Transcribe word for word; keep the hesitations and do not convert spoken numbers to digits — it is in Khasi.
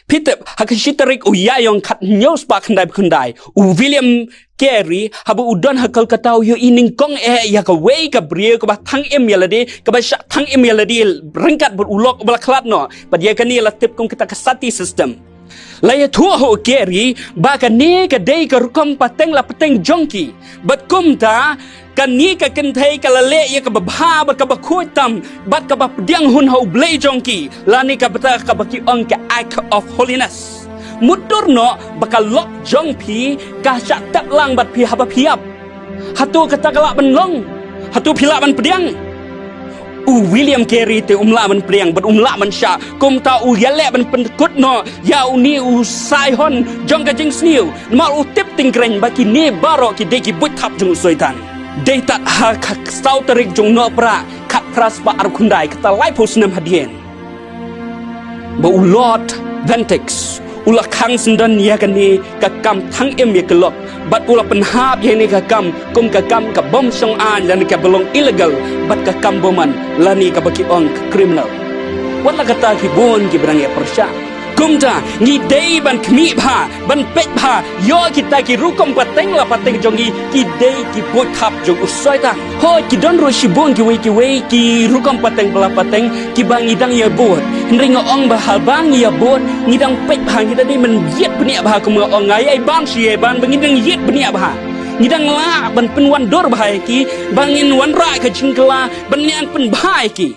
Phi tip, ha ka shi tarik u Ïaïong khathynñiew spah khyndai phew khyndai, u William Carey, haba u don ha Kolkata, u ïohi nyngkong eh ïa kawei ka briew kaba thang im ïa lade, kaba shah thang im ïa lade ryngkat bad u lok uba la khlad noh. Bad ïa kane la tip kum kata ka sati system. La ïathuh ha u Carey ba kane ka dei ka rukom pateng la pateng jong ki. Bad kumta, kane ka kynthei ka la leh ïa kaba bha bad kaba khuid tam bad kaba pdiang hun ha U Blei jong ki, lane kaba ta kaba ki ong ka act of holiness. Mutdur noh ba ka lok jong phi ka shah tep lang bad phi haba phi ïap. Hato kata ka lah ban long? Hato phi lah ban pdiang? U William Carey te um lah ban pdiang bad um lah ban shah. Kumta u ïaleh ban pynkut noh ïa une u saihon jong ka jingsniew. Namar u tip tyngkreiñ ba kine baroh ki dei ki buit thap jong u Soitan. Dei tad ha ka saw tarik jong u Nohprah khatphra spah arphew khyndai, kata laiphew snem hadien, ba u Lord Ventix u la khang syndon ïa kane ka kam thang im ïa ki lok bad u la pynhap ïa kane ka kam kum ka kam ka bym shong aiñ lane kaba long illegal bad ka kam bymman lane kaba ki ong ka criminal. Wat la katta ki bun kiba dang ïa pyrshah. Kumta ngi dei ban khmih bha, ban peit bha ïa kita ki rukom pateng la pateng jong ngi, ki dei ki buit thap jong u Soitan. Hooid, ki don ruh shibun kiwei kiwei ki rukom pateng ba la pateng kiba ngi dang ïa bud. Hynrei nga ong ba haba ngi ïa bud ngi dang peit bha, ngi dang dei ban ïit bniah bha, kum nga ong, nga ïai ban shi ïai ban ba ngi dang ïit bniah bha. Ngi dang lah ban pynwandur bha ïa ki ba ngin wanrah ka jingkylla ban ïa pynbha ïa ki.